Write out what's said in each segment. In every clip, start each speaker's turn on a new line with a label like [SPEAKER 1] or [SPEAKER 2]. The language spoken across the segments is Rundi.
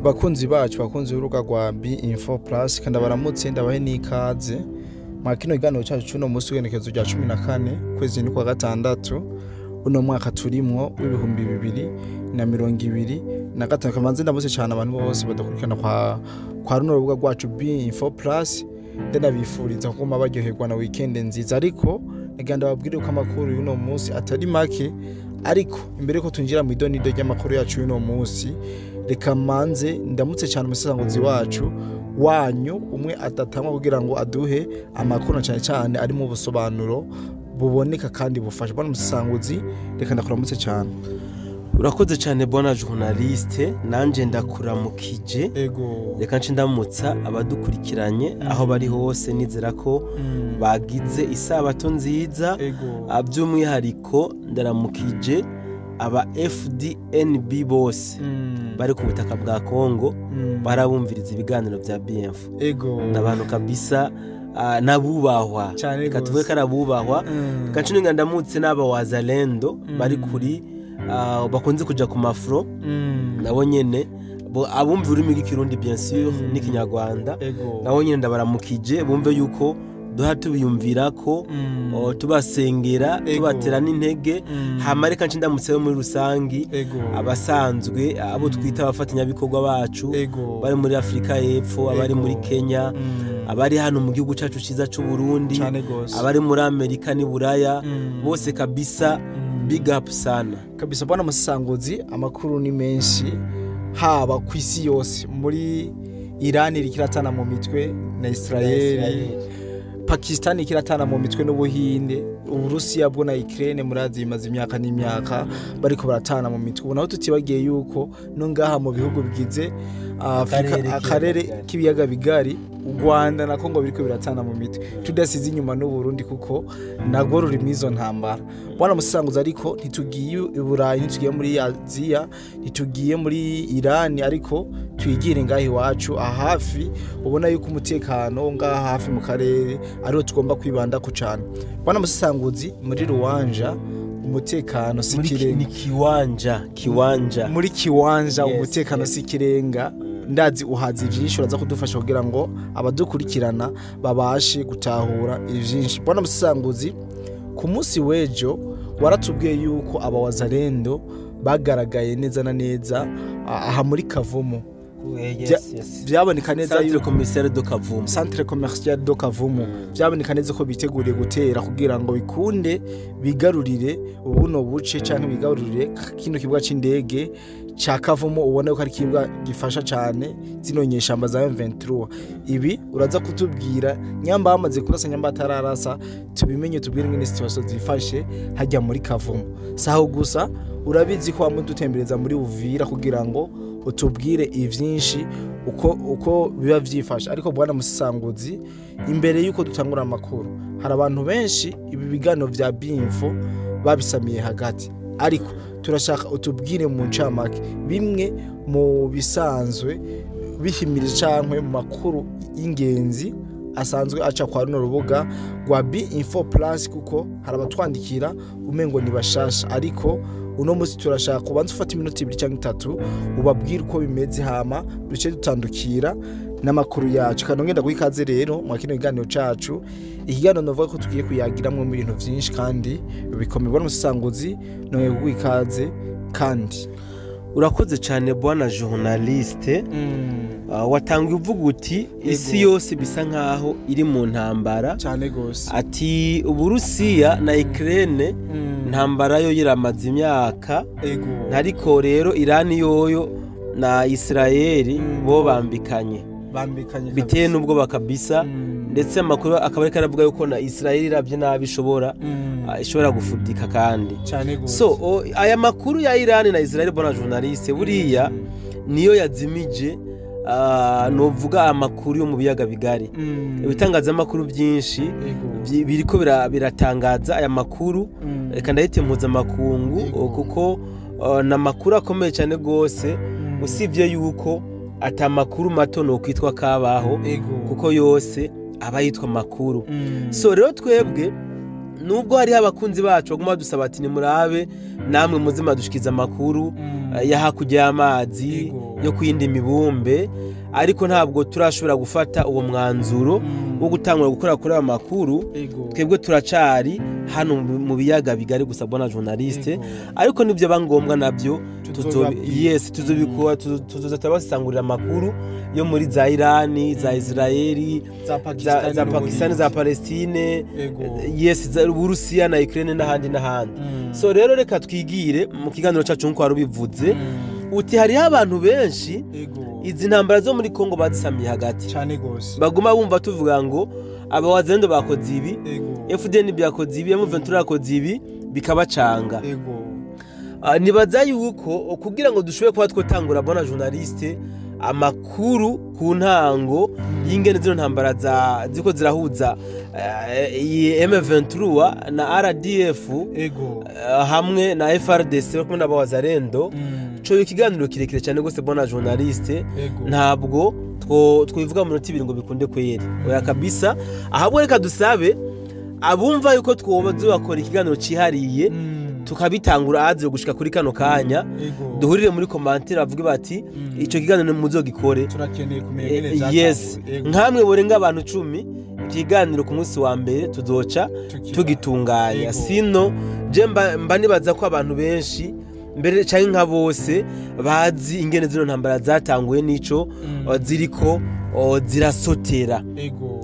[SPEAKER 1] Bakunzi bacu, bakunzi b'urubuga rwa B Info Plus, kandi baramutse, ndabahe n'ikaze mwa kino kiganiro cyacu cy'uno munsi w'igenekerezo rya 14 kwezi ni kwa gatandatu uno mwaka turimwo w'2025. Kamanze ndamutse cyane abantu bose badakurikirana kwa runo rubuga rwacu B Info Plus, ndanabifuriza kuguma baryoherwa na weekend nziza. Ariko nagira ndababwire ko amakuru y'uno munsi atari make. Ariko imbere ko tunjira mu idonido ry'amakuru yacu y'uno munsi, reka manze ndamutse cyane umusasanguzi wacu wanyu umwe adatangwa kugira ngo aduhe amakuru na cyane cyane ari mu busobanuro buboneka kandi bufasha. Bwana umusasanguzi, reka ndakuramutse cyane.
[SPEAKER 2] Urakoze cyane, bwana journaliste, nanje ndakuramukije. Reka nce ndamutsa abadukurikiranye aho bari hose, nizera ko bagize isabato nziza. By'umwihariko ndaramukije aba FDNB bose bari ku butaka bwa Kongo, barabumviriza ibiganiro bya BF. N'abantu kabisa nabubahwa.
[SPEAKER 1] Cyane
[SPEAKER 2] Reka tuvuge
[SPEAKER 1] gose.
[SPEAKER 2] ko arabubahwa. Reka nce ndamutse n'aba wazalendo bari kuri bakunze kuja ku ma front, nabo nyene abumva ururimi rw'Ikirundi, bien sûr, n'Ikinyarwanda, nabo nyene ndabaramukije, bumve yuko duha tubiyumvira ko tubasengera, tubatera n'intege. Hama reka nce ndamutseho muri rusangi abasanzwe abo twita abafatanyabikorwa bacu bari muri Afurika y'Epfo, abari muri Kenya, abari hano mu gihugu cacu ciza c'u Burundi,
[SPEAKER 1] Cyane gose.
[SPEAKER 2] abari muri Amerika n'i Buraya, bose kabisa, big up sana.
[SPEAKER 1] Kabisa, bwana musasanguzi, amakuru ni menshi haba ku isi yose. Muri Iran iriko iratana mu mitwe na Israeli, Pakistan iriko iratana mu mitwe n'Ubuhinde, Uburusiya bwo na Ukraine murazi bimaze imyaka n'imyaka bariko baratana mu mitwe. Ubu naho tutibagiye yuko no ngaha mu bihugu bigize Afrika,
[SPEAKER 2] Akarere
[SPEAKER 1] akarere
[SPEAKER 2] k'ibiyaga
[SPEAKER 1] k'ibiyaga bigari, u Rwanda na Kongo biriko biratana mu mitwe, tudasize inyuma n'Uburundi kuko nagwo ruri mw'izo ntambara. Bwana musanguza, ariko ntitugiye i Burayi, ntitugiye muri Aziya, ntitugiye muri Irani, ariko twigire ngaha iwacu ahafi ubona yuko umutekano wo ngaha hafi mu karere ariwo tugomba kwibandako cane. Bwana musanguzi, muri Ruwanja umutekano si
[SPEAKER 2] Muri
[SPEAKER 1] ikirenga.
[SPEAKER 2] Ni Kiwanja, Kiwanja.
[SPEAKER 1] Muri Kiwanja umutekano si ikirenga. Ndazi uhazi vyinshi, uraza kudufasha kugira ngo abadukurikirana babashe gutahura ivyinshi. Bwana musanguzi, ku munsi w'ejo waratubwiye yuko abawazalendo bagaragaye neza na neza aha muri Kavumu. Vyaboneka neza
[SPEAKER 2] Centre
[SPEAKER 1] yuko
[SPEAKER 2] commercial de Kavumu.
[SPEAKER 1] Centre commercial de Kavumu, vyaboneka neza ko biteguriye gutera kugira ngo bikunde bigarurire buno buce canke bigarurire kino kibuga c'indege ca Kavumu, ubona ko ari ikibuga gifasha cane zino nyeshamba za M23. Ibi uraza kutubwira nyamba bamaze kurasa, nyamba atararasa, tubimenye, tubwire ingene situation zifashe hajya muri Kavumu. Saho gusa, urabizi ko wamudutembereza muri Uvira kugira ngo utubwire ivyinshi uko biba vyifashe. Ariko bwana musanguzi, imbere yuko dutangura amakuru, hari abantu benshi ibi biganiro vya Binfo babisamiye hagati, ariko turashaka utubwire mu ncamake bimwe mu bisanzwe bihimirije cankwe mu makuru y'ingenzi asanzwe aca kwa runo rubuga rwa B Info Plus, kuko hari abatwandikira umengo ni bashasha. Ariko uno munsi turashaka kubanza ufata iminota 2 cyangwa 3 ubabwire uko bimeze, hama duce dutandukira n'amakuru yacu. Kandi ngenda guha ikaze rero mwa kino kiganiro cacu, ikiganiro navuga ko tugiye kuyagiramwo mu bintu vyinshi kandi bikomeye. Bwana musanguzi, nongeye kuguha ikaze kandi.
[SPEAKER 2] Urakoze cyane, bwana journaliste. Watanguye uvuga uti isi yose bisa nkaho iri mu ntambara.
[SPEAKER 1] Cyane gose.
[SPEAKER 2] Ati Uburusiya na Ukraine, ntambara yo iramaze imyaka. Ariko rero Irani yoyo na Israeli bo bambikanye.
[SPEAKER 1] Bambikanye.
[SPEAKER 2] Biteye n'ubwoba kabisa. Ndetse amakuru akaba ariko aravuga yuko na Israeli iravye nabi ishobora ishobora gufudika kandi.
[SPEAKER 1] Cyane gose.
[SPEAKER 2] So aya makuru ya Irani na Israeli, bwana journaliste, buriya niyo yazimije novuga amakuru yo mu biyaga bigari. Ibitangazamakuru byinshi biriko biratangaza aya makuru. Reka ndahite mpuzamakungu, kuko ni amakuru akomeye cyane rwose, usibye yuko ata makuru mato nokwitwa kabaho, kuko yose aba yitwa amakuru. So rero twebwe Nubwo hariho abakunzi bacu baguma badusaba ati nimurabe namwe muzima dushikiza amakuru ya hakurya y'amazi, yo kuyindi mibumbe, ariko ntabwo turashobora gufata uwo mwanzuro wo gutangura gukora kuri ayo makuru. Twebwe turacari hano mu biyaga bigari gusa, bwana journaliste, ariko nibyo bangombwa nabyo yes, tuzobikora, tuzoza turabasangurira amakuru yo muri za Irani, za Israeli, za Pakistan, za Palestine, yes, za Burusiya na Ukraine n'ahandi n'ahandi. So rero reka twigire mu kiganiro cacu nkuko warubivuze uti hariho abantu benshi izi ntambara zo muri Kongo bazisamiye hagati
[SPEAKER 1] cyane gose,
[SPEAKER 2] baguma bumva tuvuga ngo abawazendo bakoze ibi, FDN byakoze ibi, M23 yakoze ibi, bikabacanga. Nibaza yuko kugira ngo dushobore kuba twotangura, bwana journaliste, amakuru ku ntango y'ingene zino ntambara ziko zirahuza iyi M23 na RDF hamwe na FRDC kumwe n'abawazarendo, cyo ikiganiro kirekire cyane gose, bwana journaliste, ntabwo twivuga mu minota ibiri ngo bikunde kweri, oya kabisa. Ahabwo reka dusabe abumva yuko twoba bakora ikiganiro cihariye tukabitangura aze gushika kuri kano kanya, duhurire muri commentaire bavuge bati ico kiganiro muzogikore,
[SPEAKER 1] turakeneye kumenya ngene
[SPEAKER 2] vyatanguye. Yes, nkamwe borenga abantu 10 ikiganiro ku munsi wa mbere tuzoca tugitunganya. Sino je mba nibaza ko abantu benshi mbere canke nka bose bazi ingene zino ntambara zatanguye nico ziriko zirasotera.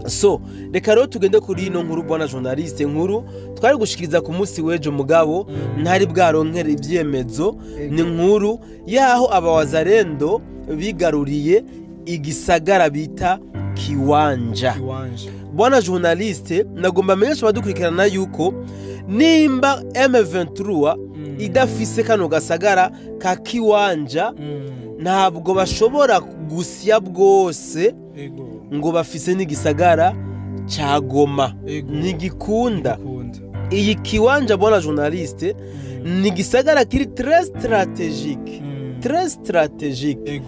[SPEAKER 2] So reka rero tugende kuri ino nkuru, bwana journaliste, nkuru twari gushikiriza ku munsi w'ejo mugabo ntari bwaronkera ivyemezo. Ni nkuru yaho abawazarendo bigaruriye igisagara bita Kiwanja. Bwana journaliste, nagomba menyesha abadukurikirana yuko nimba M23 idafise kano gasagara ka Kiwanja, ntabwo bashobora gusya bwose ngo bafise n'igisagara ca Goma. Nigikunda iyi Kiwanja, bwana journaliste, ni gisagara kiri très stratégique, très stratégique.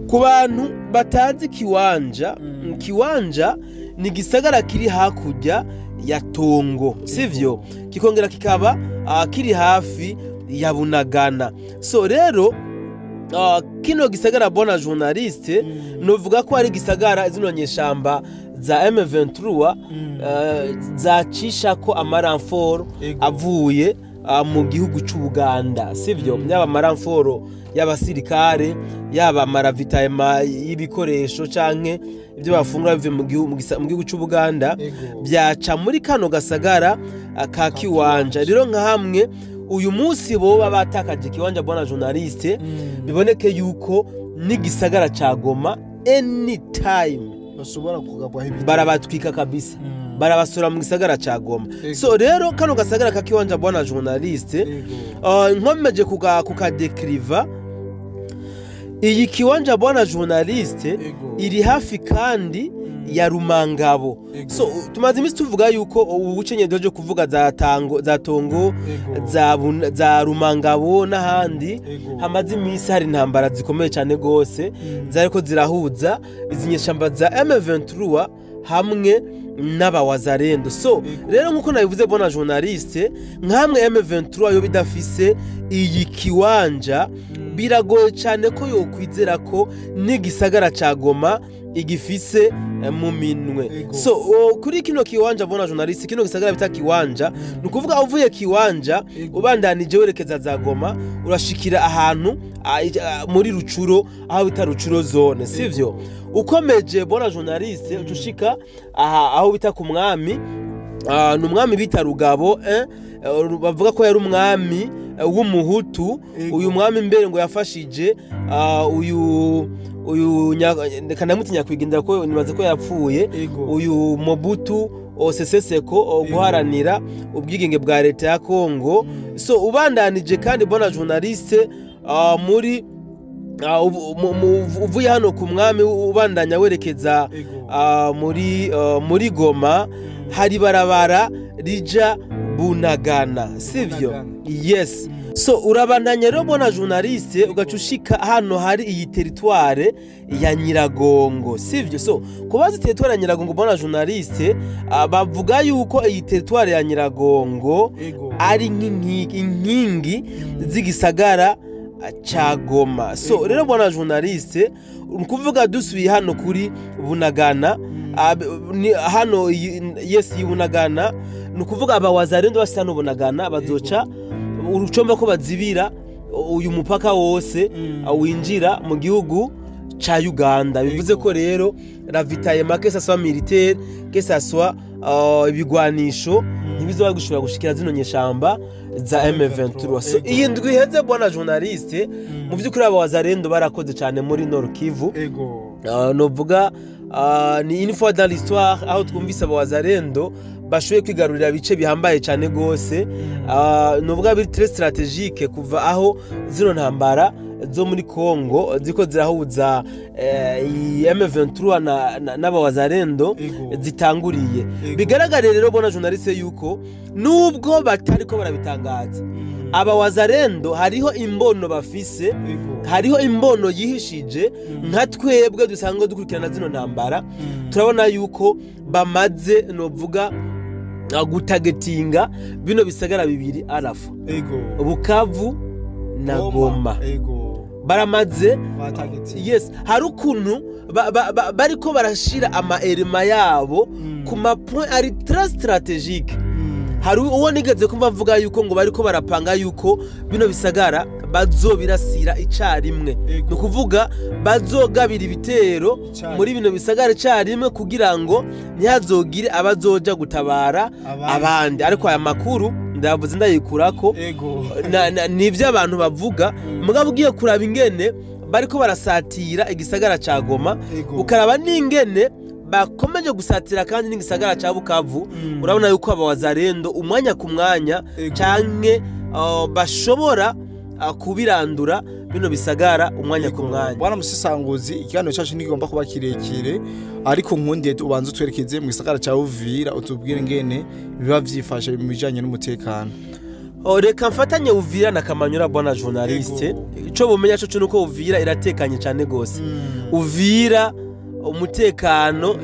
[SPEAKER 2] Ku bantu batazi Kiwanja, Kiwanja ni gisagara kiri hakurya ya Tongo, sivyo? Kikongera kikaba kiri hafi ya Bunagana. So rero kino gisagara, bwana journaliste, novuga ko ari gisagara zino nyeshamba za M23 zacisha ko amaramforo avuye mu gihugu c'Ubuganda, sivyo? Yaba amaramforo y'abasirikare, yaba amaravitaillement y'ibikoresho canke ibyo bafungura bivuye mu gihugu c'Ubuganda, byaca muri kano gasagara ka Kiwanja. Rero nka hamwe uyu munsi boba batakaje Kiwanja, bwana journaliste, biboneke yuko n'igisagara ca Goma anytime
[SPEAKER 1] bashobora kugabwa ibiti,
[SPEAKER 2] barabatwika kabisa, barabasura mu gisagara ca Goma. So rero kano gasagara ka Kiwanja, bwana journaliste, nkomeje kukadekriva iyi Kiwanja, bwana journaliste, iri hafi kandi ya Rumangabo. So tumaze iminsi tuvuga yuko ubucenye doje kuvuga za Tango, za Tongo, za Rumangabo n'ahandi hamaze iminsi hari intambara zikomeye cyane gose zariko zirahuza izi nyeshamba za M23 hamwe n'abawazarendo. So rero nkuko nabivuze, bwana journaliste, nkamwe M23 yo bidafise iyi Kiwanja, biragoye cyane ko yokwizera ko n'igisagara ca Goma igifise mu minwe. So kuri kino Kiwanja, bwana journaliste, kino gisagara bita Kiwanja, nukuvuga uvuye Kiwanja ubandanije werekeza za Goma urashikira ahantu muri Rucuro, aho bita Rucuro zone, sivyo? Ukomeje, bwana journaliste, ucushika aha aho bita ku mwami, n'umwami bita Rugabo, bavuga ko yari umwami w'umuhutu. Uyu mwami mbere ngo yafashije uyu kanamutinya nyakwigendera ko nibaze ko yapfuye, uyu Mobutu Sese Seko, guharanira ubwigenge bwa leta ya Kongo. So ubandanije kandi, bwana journaliste, muri uvuye hano ku mwami ubandanya werekeza muri Goma, hari barabara rija Bunagana, sivyo? Yes. So urabandanya rero bwana journaliste, ugaca ushika hano hari iyi territoire ya Nyiragongo, sivyo? So kubaza territoire ya Nyiragongo, bwana journaliste, bavuga yuko iyi territoire ya Nyiragongo ari inkingi z'igisagara ca Goma. So rero bwana journaliste, ukuvuga dusubiye hano kuri Bunagana, hano yes Bunagana, ni ukuvuga abawazarendo basa no Bunagana bazoca urucomba ko bazibira uyu mupaka wose winjira mu gihugu ca Uganda. Bivuze ko rero ravitaillement, que ça soit militaire, que ça soit ibigwanisho, ntibizoba gushobora gushikira zino nyeshamba za M23. So iyi ndwi iheze, bwana journaliste, mu vy'ukuri abawazarendo barakoze cyane muri Nord Kivu. Novuga ni une fois dans l'histoire aho twumvise abawazarendo bashoboye kwigarurira ibice bihambaye cyane gose, novuga biri très stratégique, kuva aho zino ntambara zo muri Congo ziko zirahuza M23 n'abawazarendo zitanguriye. Bigaragare rero, bwana journaliste, yuko nubwo batariko barabitangaza, abawazarendo hariho imbono bafise, hariho imbono yihishije. Nka twebwe dusanzwe dukurikirana zino ntambara, turabona yuko bamaze novuga gutagetinga bino bisagara bibiri arafu, Bukavu na Goma. Baramaze, yes, hari ukuntu bariko barashira ama éléments yabo ku ma point ari très stratégique. Hari uwo nigeze kumva avuga yuko ngo bariko barapanga yuko bino bisagara bazobirasira icarimwe, ni ukuvuga bazogabira ibitero muri bino bisagara icarimwe kugira ngo ntihazogire abazoja gutabara abandi. Ariko aya makuru ndavuze ndayikurako, nivyo abantu bavuga. Mugabo ugiye kuraba ingene bariko barasatira igisagara ca Goma, ukaraba n'ingene bakomeje gusatira kandi n'igisagara ca Bukavu, urabona yuko abawazarendo umwanya ku mwanya canke bashobora kubirandura bino bisagara umwanya ku mwanya.
[SPEAKER 1] Bwana Musisanguzi, ikiganiro cyacu ntigomba kuba kirekire, ariko nkundiye ubanza utwerekeze mu gisagara ca Uvira, utubwire ngene biba vyifashe mu bijanye n'umutekano.
[SPEAKER 2] Reka mfatanye Uvira na Kamanyura, bwana journaliste. Ico bumenya cyo nuko Uvira iratekanye cyane gose. Uvira umutekano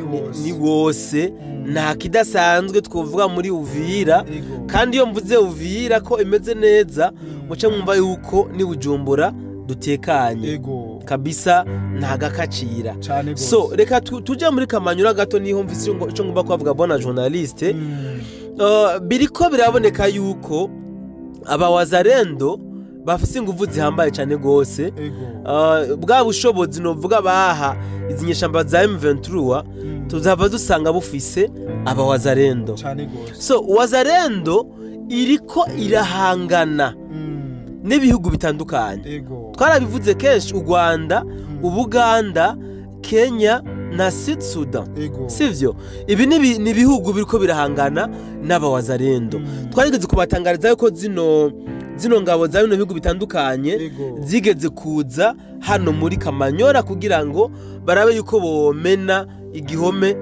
[SPEAKER 2] ni wose, nta kidasanzwe twovuga muri Uvira. Kandi iyo mvuze Uvira ko imeze neza, muce mwumva yuko ni Bujumbura dutekanye kabisa, nta gakacira. So reka tuje muri Kamanyura gato, niho mvise ico ngomba kuvuga, bwana journaliste. Biriko biraboneka yuko abawazarendo bafise inguvu zihambaye cyane gose. Bwa bushobozi novuga baha izi nyeshamba za M23 tuzava dusanga bufise abawazarendo. So wazarendo iriko irahangana n'ibihugu bitandukanye. Twarabivuze kenshi, u Rwanda, Ubuganda, Kenya na Sud Sudan, sivyo? Ibi ni ibihugu biriko birahangana n'abawazarendo. Twarigeze kubatangariza yuko zino ngabo za bino bihugu bitandukanye zigeze kuza hano muri Kamanyora kugira ngo barabe yuko bomena igihome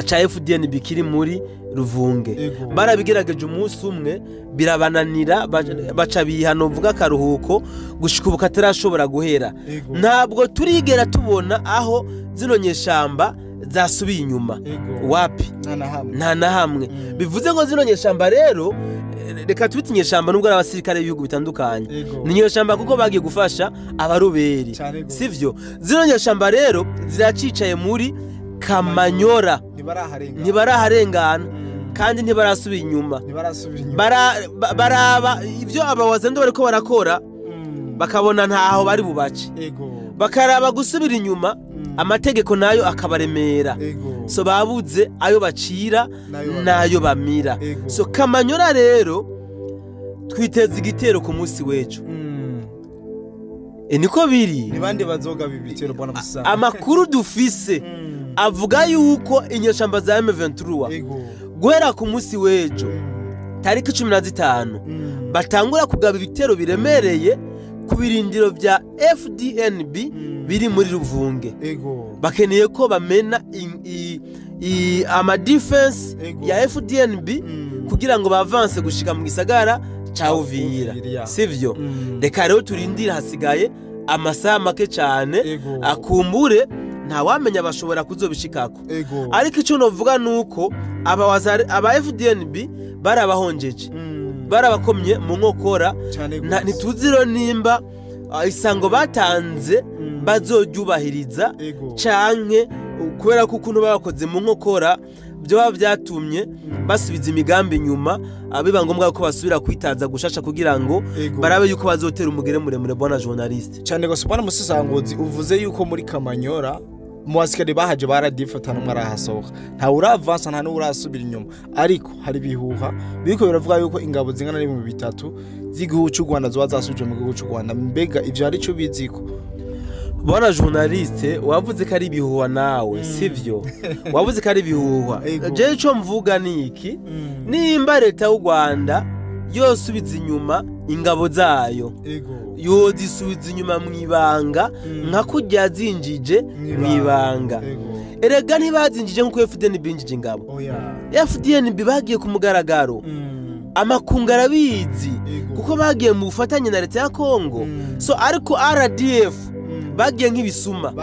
[SPEAKER 2] ca FDN bikiri muri Ruvunge. Barabigerageje umunsi umwe birabananira, baca bihano vuga karuhuko gushika ubu katarashobora guhera. Ntabwo turigera tubona aho zino nyeshamba zasubiye inyuma. Wapi? Nta na hamwe. Bivuze ngo zino nyeshamba rero, reka tubite inyeshamba nubwo ari abasirikare b'ibihugu bitandukanye, ni inyeshamba kuko bagiye gufasha abaruberi, sivyo? Zino nyeshamba rero ziracicaye muri Kamanyora, ntibaraharengana kandi ntibarasubira inyuma. Baraba ibyo abawazendo bariko barakora, bakabona ntaho bari bubace, bakaraba gusubira inyuma, amategeko nayo akabaremera. So babuze ayo bacira nayo bamira. So Kamanyora rero twiteze igitero ku munsi w'ejo. Niko biri.
[SPEAKER 1] Ni bande bazoga bibitero, bwana Musanga?
[SPEAKER 2] Amakuru dufise avuga yuko inyeshamba za M23 guhera ku munsi w'ejo tariki 15 batangura kugaba ibitero biremereye ku birindiro bya FDNB biri muri Ruvunge. Bakeneye ko bamena ama defense ya FDNB kugira ngo bavanse gushika mu gisagara ca Uvira, sivyo? Reka rero turindire, hasigaye amasaha make cyane, akumbure ntawamenya bashobora kuzobishikako. Ariko ico novuga nuko aba FDNB barabahonjeje, barabakomye mu nkokora. Ntituziro nimba isango batanze bazoryubahiriza canke kubera ko ukuntu babakoze mu nkokora byo byatumye basubiza imigambi inyuma, biba ngombwa ko basubira kwitaza gushasha kugira ngo barabe yuko bazotera umugere muremure. Bwana journaliste,
[SPEAKER 1] cyane gose bwana Musesanguzi, uvuze yuko muri Kamanyora mu basikari bahaje baradifatana, umwe arahasohoka, nta uravansa nta n'urasubira inyuma, ariko hari bihuha biriko biravuga yuko ingabo zingana n'3000 z'igihugu cy'u Rwanda zoba zasubije mu gihugu cy'u Rwanda. Mbega ivyo hari ico biziko?
[SPEAKER 2] Bwana journaliste, wavuze ko ari ibihuha nawe, sivyo? Wavuze ko ari ibihuha. Je ico mvuga ni iki: nimba leta y'u Rwanda yosubiza inyuma ingabo zayo, yozisubiza inyuma mu ibanga nka kurya zinjije mu ibanga. Erega ntibazinjije nkuko FDNB binjije ingabo. FDNB bagiye ku mugaragaro, amakungu arabizi, kuko bagiye mu bufatanye na leta ya Kongo. So ariko RDF bagiye nk'ibisuma,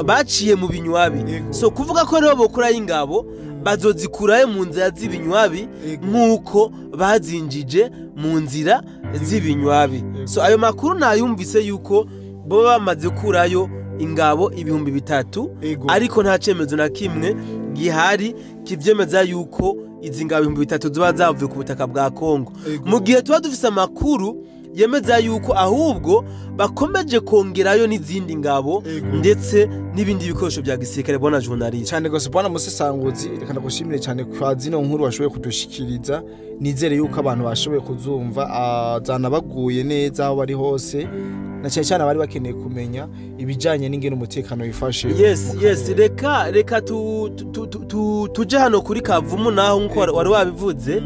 [SPEAKER 2] baciye mu binywabi. So kuvuga ko rero bokura ingabo bazozikurayo mu nzira z'ibinywabi nkuko bazinjije mu nzira z'ibinywabi. So ayo makuru nayumvise yuko bo bamaze kurayo ingabo 3000, ariko nta cemezo na kimwe gihari kivyemeza yuko izi ngabo 3000 zoba zavuye ku butaka bwa Kongo. Mu gihe tuba dufise amakuru yemeza yuko ahubwo bakomeje kongerayo n'izindi ngabo ndetse n'ibindi bikoresho bya gisirikare. Bwana journaliste,
[SPEAKER 1] cyane gose bwana Musesanguzi, reka ndagushimire cyane kwa zino nkuru washoboye kudushikiriza. Nizere yuko abantu bashoboye kuzumva zanabaguye neza aho bari hose, na cyane cyane abari bakeneye kumenya ibijanye n'ingene umutekano wifashe.
[SPEAKER 2] Yes, reka tuje hano kuri Kavumu naho nkuko wari wabivuze.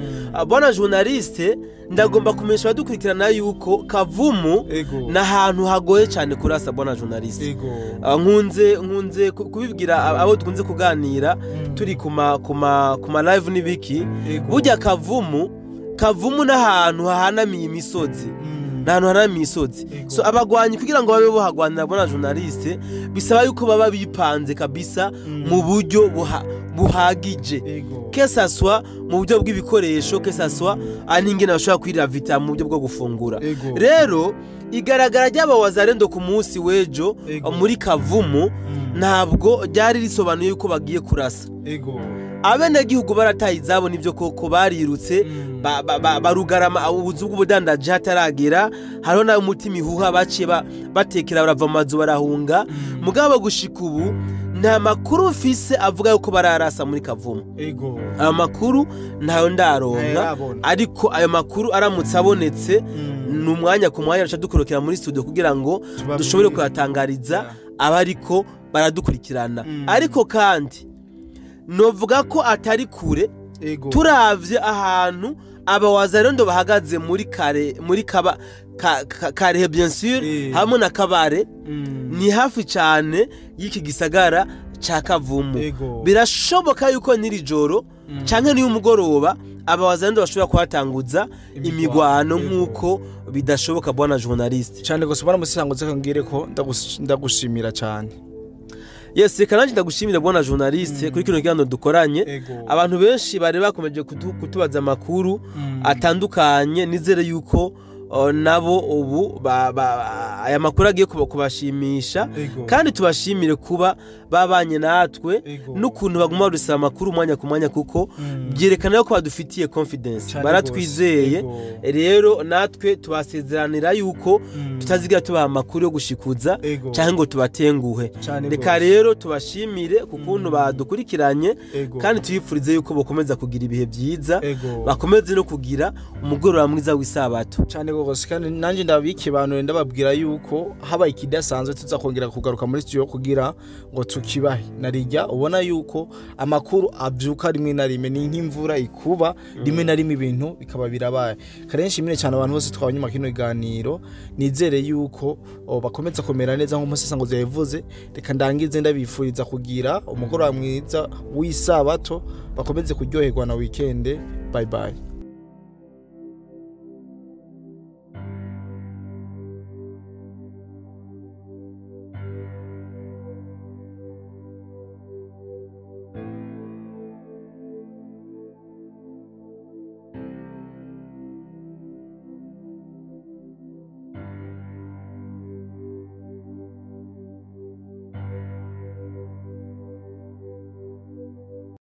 [SPEAKER 2] Bwana journaliste, ndagomba kumenyesha abadukurikirana yuko Kavumu na hantu hagoye cyane kurasa. Bwana journaliste, nkunze kubibwira abo dukunze kuganira turi kuma live nibiki, burya Kavumu n'ahantu hahanamiye imisozi, n'ahantu hahanamiye imisozi. So abagwanyi kugira ngo babe bohagwanira, bwana journaliste, bisaba yuko baba bipanze kabisa mu buryo buhagije, kesaswa mu buryo bw'ibikoresho, kesaswa aningene bashobora kwirira vita mu buryo bwo gufungura. Rero igaragara ry'aba wazarendo ku munsi w'ejo muri Kavumu ntabwo ryari risobanuye yuko bagiye kurasa. Abenegihugu barataye izabo nivyo koko, barirutse barugarama ubuzu bw'ubudandaji hataragera, hariho nayo umutima ihuha baciye batekera barava mu mazu barahunga. Mugabo gushika ubu nta makuru mfise avuga yuko bararasa muri Kavumu. Ayo makuru ntayo ndaronka, ariko ayo makuru aramutse abonetse ni umwanya ku mwanya duca dukorokera muri studio kugira ngo dushobore kuyatangariza abariko baradukurikirana. Ariko kandi novuga ko atari kure, turavye ahantu aba wazarendo bahagaze muri kare, muri kaba Karehe bien sûr, hamwe na Kabare, ni hafi cyane y'iki gisagara ca Kavumu. Birashoboka yuko niri joro canke niyo mugoroba aba wazarendo bashobora kuhatanguza imigwano nkuko bidashoboka. Bwana journaliste,
[SPEAKER 1] cyane gose bwana Musesanguzi, kangire ko ndagushimira cyane.
[SPEAKER 2] Yes, reka nanjye ndagushimira bwana journaliste kuri kino kiganiro dukoranye. Abantu benshi bari bakomeje kutubaza amakuru atandukanye, nizere yuko nabo ubu aya makuru agiye kubashimisha, kandi tubashimire kuba babanye natwe n'ukuntu baguma badusaba amakuru umwanya ku mwanya, kuko byerekana ko badufitiye confidence, baratwizeye. Rero natwe tubasezeranira yuko tutazigira tubaha amakuru yo gushikuza cyangwa ngo tubatenguhe. Reka rero tubashimire kukuntu badukurikiranye, kandi tuyifurize yuko bakomeza kugira ibihe byiza, bakomeze no kugira umugoroba mwiza w'isabato.
[SPEAKER 1] Cyane gose, kandi nanjye ndabikibanure ndababwira yuko habaye ikidasanzwe tuzakongera kugaruka muri studio kugira ngo tukibahe. Narijya ubona yuko amakuru abyuka rimwe na rimwe ni nk'imvura ikuba, rimwe na rimwe ibintu bikaba birabaye. Karenshi imwe cyane abantu bose twabanyuma kino kiganiro, nizere yuko bakomeza komera neza nko Musesanguzi yavuze. Reka ndangize ndabifuriza kugira umugoroba mwiza w'isabato, bakomeze kuryoherwa na weekend. Bye bye.